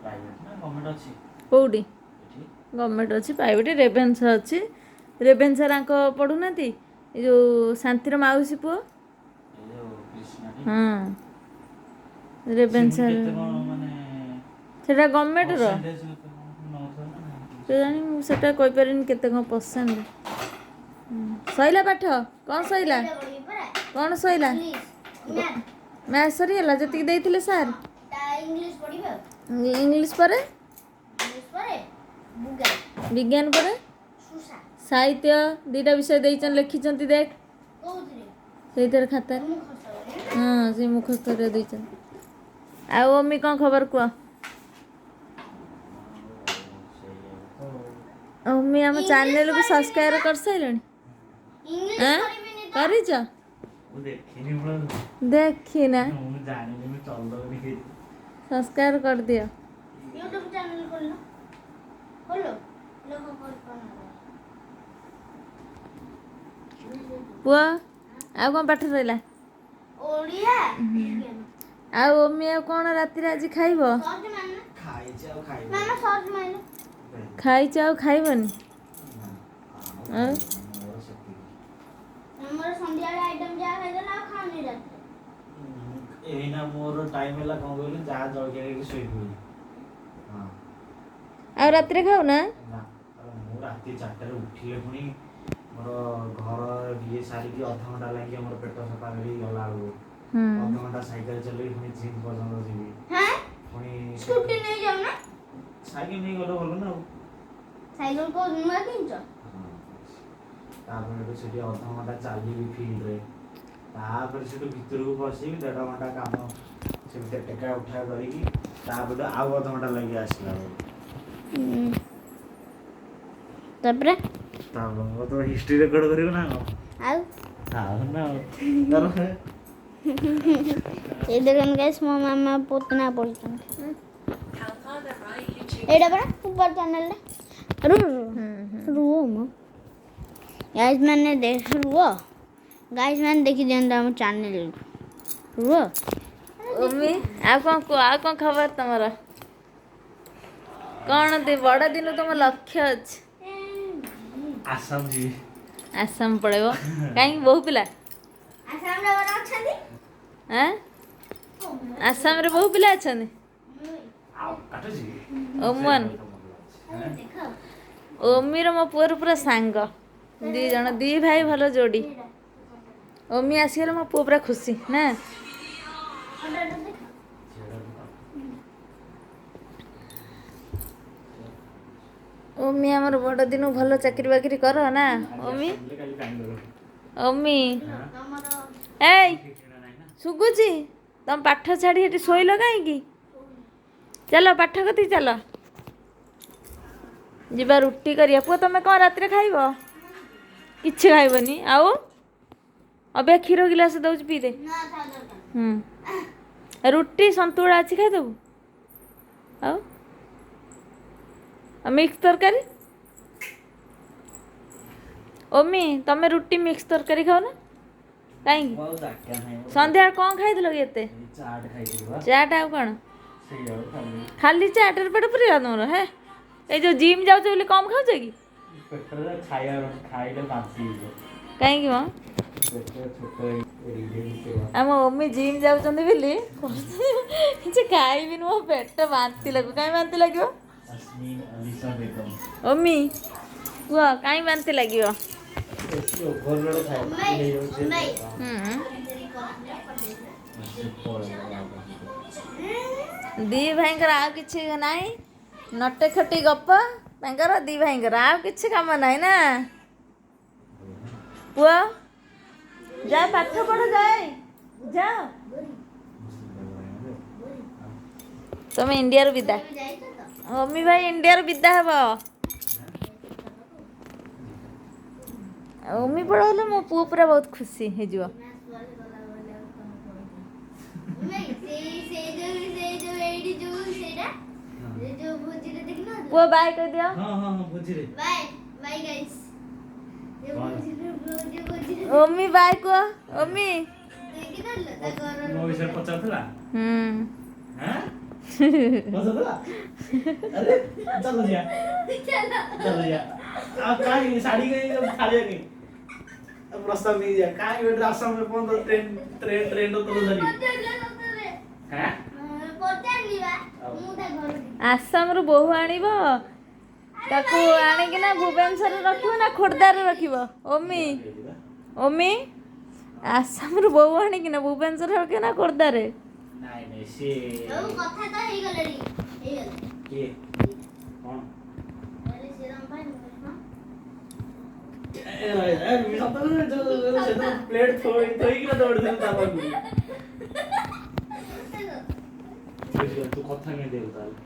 Private ନା government ଅଛି? କେଉଁଠି? ଏଠି। ଗଭର୍ଣ୍ଣମେଣ୍ଟ ଅଛି, ପ୍ରାଇଭେଟ, ରେଭେନ୍ସା ଅଛି। ରେଭେନ୍ସା ରାଙ୍କ ପଢ଼ୁନାହାନ୍ତି, ଏ ଯେଉଁ ଶାନ୍ତିର ମାଉସୀ ପୁଅ। ଏ ଯୋଉ କ୍ରିଷ୍ଣାଟି? ହଁ, ରେଭେନ୍ସା। ସେ କେତେ କଣ ମାନେ? ସେଟା ଗଭର୍ଣ୍ଣମେଣ୍ଟର। ପରସେଣ୍ଟେଜ କେତେ କଣ ନଉଥିବ ନା ନାହିଁ? କେଜାଣି, ମୁଁ ସେଟା କହିପାରିବିନି କେତେ କ'ଣ ପରସେଣ୍ଟ। ସଇଲା ପାଠ? କ'ଣ ସଇଲା? ଏଇଟା ପଢିବି ପରା। କ'ଣ ସଇଲା? English, math. ମ୍ୟାଥ୍ ସରିଗଲା ଯେତିକି ଦେଇଥିଲେ ସାର୍? ତା ଇଂଲିଶ ପଢିବି ଆଉ। ଇଂଲିଶ ପରେ? ଇଂଲିଶ ପରେ ବିଜ୍ଞାନ। ବିଜ୍ଞାନ ପରେ? ସୁସା। ସାହିତ୍ୟ ଦୁଇଟା ବିଷୟ ଦେଇଛନ୍ତି, ଲେଖିଛନ୍ତି ଦେଖ। କୋଉଥିରେ? ସେଇଥିରେ, ଖାତାରେ। ମୁଁ ଖସ। ହଁ, ସେଇ ମୁଖସ୍ଥରେ ଦେଇଛନ୍ତି। ଆଉ ଅମି, କ'ଣ ଖବର କୁହ? ସେଇଆ ତ ଆଉ। ଅମି, ଆମ ଚ୍ୟାନେଲକୁ ସବସ୍କ୍ରାଇବ୍ କରିସାରିଲଣି? ଇଂଲିଶ ଆଁ? କରିବିନି ତ? କରିଛ? ମୁଁ ଦେଖିନି ପୁରା। ଦେଖିନା? ମୁଁ ଜାଣିନି, ମୁଁ ଚଲଉନି। ସବସ୍କ୍ରାଇବ୍ କରିଦିଅ। ୟୁଟ୍ୟୁବ ଚ୍ୟାନେଲ ଖୋଲ, ଖୋଲ, ଲୋକ କରିପାରୁନାହାନ୍ତି। ପୁଅ, ଆଉ କ'ଣ ପାଠ ରହିଲା? ଓଡ଼ିଆ, ବିଜ୍ଞାନ। ଆଉ ଅମି, ଆଉ କ'ଣ ରାତିରେ ଆଜି ଖାଇବ? ସର୍ଚ୍ଚ ମାରିଲ। ଖାଇଛି ଆଉ ଖାଇବି? ମାମା, ସର୍ଚ୍ଚ ମାରିଲ। ଖାଇଛ, ଆଉ ଖାଇବନି? ଆଉ? ମୋର ସେତିକି। ଆମର ସନ୍ଧ୍ୟାବେଳେ ଆଇଟମ୍ ଯାହା ଖାଇଦେଲା, ଆଉ ଖାଉନି ରାତିରେ। ଏଇନା ମୋର ଟାଇମ୍ ହେଲା, କ'ଣ କହିଲୁ, ଯାହା ଜଳଖିଆ ଖାଇକି ଶୋଇପଡ଼ିବି, ହଁ। ଆଉ ରାତିରେ ଖାଉନା? ନା, ଆଉ ମୁଁ ରାତି 4ଟାରେ ଉଠିଲେ ପୁଣି ମୋର ଘର ଇଏ ସାରିକି ଅଧଘଣ୍ଟା ଲାଗିବ ମୋର, ପେଟ ସଫା କରିକି ଗଲା ବେଳକୁ। ଅଧଘଣ୍ଟା ସାଇକେଲ ଚଲେଇକି ପୁଣି ଜିମ୍ ପର୍ଯ୍ୟନ୍ତ ଯିବି। ହଁ। ପୁଣି ସ୍କୁଟି ନେଇ ଯାଉନା। ସାଇକେଲ ନେଇ ଗଲେ ଭଲ ନା ଆଉ। ସାଇକେଲ କୋଉ ନୂଆ କିଣିଛ? ହଁ। ତାପରେ ସେଠୁ ସେଠି ଅଧଘଣ୍ଟା ଚାଲିବି ଫିଲ୍ଡରେ, ତାପରେ ସେଠୁ ଭିତରକୁ ପଶିବି, ଦେଢ଼ ଘଣ୍ଟା କାମ ସେ ଭିତରେ ଟେକା ଉଠା କରିକି, ତାପରେ ଆଉ ଅଧଘଣ୍ଟା ଲାଗିବ ଆସିଲା ବେଳକୁ। ତାପରେ? ତାପରେ ମୁଁ ତ ହିଷ୍ଟ୍ରି ରେକର୍ଡ କରିବୁ ନା କଣ? ଆଉ? ଆଉ ନା ଆଉ ତାପରେ ଏଇ ଦେଖନ୍ତୁ ଗାଇସ୍, ମୋ ମାମା ପୁତନା ପଢୁଛନ୍ତି। ଏଇଟା ପରା ଉପର ଚ୍ୟାନେଲଟା। ରୁ ରୁହ ମ, ଗାଇସ୍ ମାନେ ଦେଖ, ରୁହ। ଗାଇସ୍ ମାନେ ଦେଖି ଦିଅନ୍ତୁ ଆମ ଚ୍ୟାନେଲକୁ, ରୁହ। ଓମି, ଆଉ କ'ଣ କୁହ? ଆଉ କ'ଣ ଖବର ତମର? କ'ଣ ବଡ଼ ଦିନ ତମ ଲକ୍ଷ୍ୟ ଅଛି? ଆସାମ ଯିବି। ଆସାମ ପଳେଇବ କାହିଁକି? ବହୁ ପିଲା? ଆସାମରେ ବର ଅଛନ୍ତି। ଆଁ, ଆସାମରେ ବହୁ ପିଲା ଅଛନ୍ତି? ଆଉ କାଟୁଛି। ଓମନ। ଦେଖ। ଓମିର ମୋ ପୁଅର ପୁରା ସାଙ୍ଗ, ଦି ଜଣ ଦି ଭାଇ ଭଲ ଯୋଡ଼ି। ଓମି ଆସିଗଲେ ମୋ ପୁଅ ପୁରା ଖୁସି ନା। ଅର୍ଡର ଦେଖ। ଓମି ଆମର ବଡ଼ ଦିନ ଭଲ ଚାକିରି ବାକିରି କର ନା ଓମି? କାଲି ବାଙ୍ଗଲୋର। ଓମି। ତମର ଏଇ। ଠିକଣା ନାହିଁ ନା। ଶୁଭୁଛି? ତମ ପାଠ ଛାଡ଼ି ସେଠି ଶୋଇଲ କାହିଁକି? ଚାଲ, ପାଠ କତିକି ଚାଲ, ଯିବା ରୁଟି କରିବା। ପୁଅ, ତମେ କ'ଣ ରାତିରେ ଖାଇବ? କିଛି ଖାଇବନି? ଆଉ ଅବେ କ୍ଷୀର ଗିଲାସ ଦଉଛି, ପିଇଦେ। ନା, ଥାଉ, ଦରକାର। ହୁଁ, ରୁଟି ସନ୍ତୁଳା ଅଛି, ଖାଇଦେବୁ। ଆଉ ମିକ୍ସ ତରକାରୀ। ଓମି, ତମେ ରୁଟି ମିକ୍ସ ତରକାରୀ ଖାଅ ନା କାହିଁକି? ମୁଁ ଆଉ ଦରକାର ନାହିଁ ମୋର। ସନ୍ଧ୍ୟାବେଳେ କ'ଣ ଖାଇଥିଲ କି ଏତେ? ଏଇ ଚାଟ୍ ଖାଇଥିଲି ବା। ଚାଟ୍ ଆଉ କ'ଣ? ସେଇ ଆଉ ଖାଲି। ଖାଲି ଚାଟରେ ପେଟ ପୁରିଗଲା ତମର? ହେ, ଏଇ ଯୋଉ ଜିମ୍ ଯାଉଛ ବୋଲି କମ୍ ଖାଉଛ କି? ପେଟରେ ଖାଇବା ଖାଇଲେ ବାନ୍ତି ହେଇଯିବ। କାହିଁକି ମ? ପେଟ ଛୋଟ ହେଇଯିବ। ଆମ ଓମି ଜିମ୍ ଯାଉଛନ୍ତି ବୋଲି କିଛି ଖାଇବିନି, ମୋ ପେଟ ବାନ୍ତି ଲାଗିବ। କାହିଁ ବାନ୍ତି ଲାଗିବ? ଅସ୍ମିନ ଅଲିସା ବେଗମ। ଓମି କୁହ, କାହିଁ ବାନ୍ତି ଲାଗିବ? ବେଶୀ ଓଭରଲୋଡ ଖାଇ ହେଇଯାଉଛି। ହୁଁ। ସେ ପଳେଇବ ଆଉ। ଦି ଭାଇଙ୍କର ଆଉ କିଛି ନାହିଁ, ନଟେ ଖଟି ଗପ ତାଙ୍କର ଦି ଭାଇଙ୍କର, ଆଉ କିଛି କାମ ନାହିଁ ନା? ପୁଅ, ଯା ପାଠ ପଢ, ଯାଏ ଯାଅ। ତମେ ଇଣ୍ଡିଆରୁ ବିଦା। ଯାଇଛ ତ? ଓମି ଭାଇ ଇଣ୍ଡିଆରୁ ବିଦା ହବ। ଓମି ବଡ଼ ହେଲେ ମୋ ପୁଅ ପୁରା ବହୁତ ଖୁସି ହେଇଯିବ। ସେଇ ସେଇ ଯୋଉ ଏଇଠି ଯୋଉ ସେଇଟା, ସେ ଯୋଉ ଭୋଜିରେ ଦେଖିନ? ପୁଅ, ବାଏ କହିଦିଅ। ହଁ, ବୁଝିଲି। ବାଏ ବାଏ ଗାଇସ୍, ଭୋଜିରେ ଭୋଜି ଭୋଜିରେ ଓମି, ବାଏ କୁହ ଓମି। ଦେଖିନଲ ତା ଘର? ମୋ ବିଷୟରେ ପଚାରୁଥିଲା। ହୁଁ। ହାଁ। ପସନ୍ଦ ହେଲା? ଆରେ ଚାଲ ଯିବା, ଚାଲ ଯିବା। ଆଉ କାହିଁ ଶାଢୀ, କାହିଁ ଥାଳିଆ, କାହିଁ? ଆଉ ପ୍ରସ୍ତାବ ନେଇଯିବା। କାହିଁ ଗୋଟେ ଆସାମରେ ପହଞ୍ଚ ଟ୍ରେନ ଟ୍ରେନ ଟ୍ରେନ ତଳ ଧରି। ହାଁ। ଆସାମରୁ ବୋହୂ ଆଣିବ, ତାକୁ ଆଣିକିନା ଭୁବନେଶ୍ୱରରେ ରଖିବ ନା ଖୋର୍ଦ୍ଧାରେ ରଖିବ? ଓମି, ଓମି, ଆସାମରୁ ବୋହୂ ଆଣିକିନା ଭୁବନେଶ୍ୱରରେ ରଖିବ ନା ଖୋର୍ଦ୍ଧାରେ? ନାଇଁ ନାଇଁ, ସିଏ କଥା ତ ହେଇଗଲାଣି, ହେଇଗଲା। କିଏ, କଣ? କହିଲେ ସିଏ ତମ ପାଇଁ, ମୁଁ କହିଲି ହଁ। ସେଦିନ ପ୍ଲେଟ୍ ଥୋଇ ଥୋଇକିନା ଦୌଡ଼ିଥିଲୁ ତା ପାଖକୁ। ବୁଝିଗଲି, ତୁ କଥା କେମିତି ହେଲୁ ତାହେଲେ?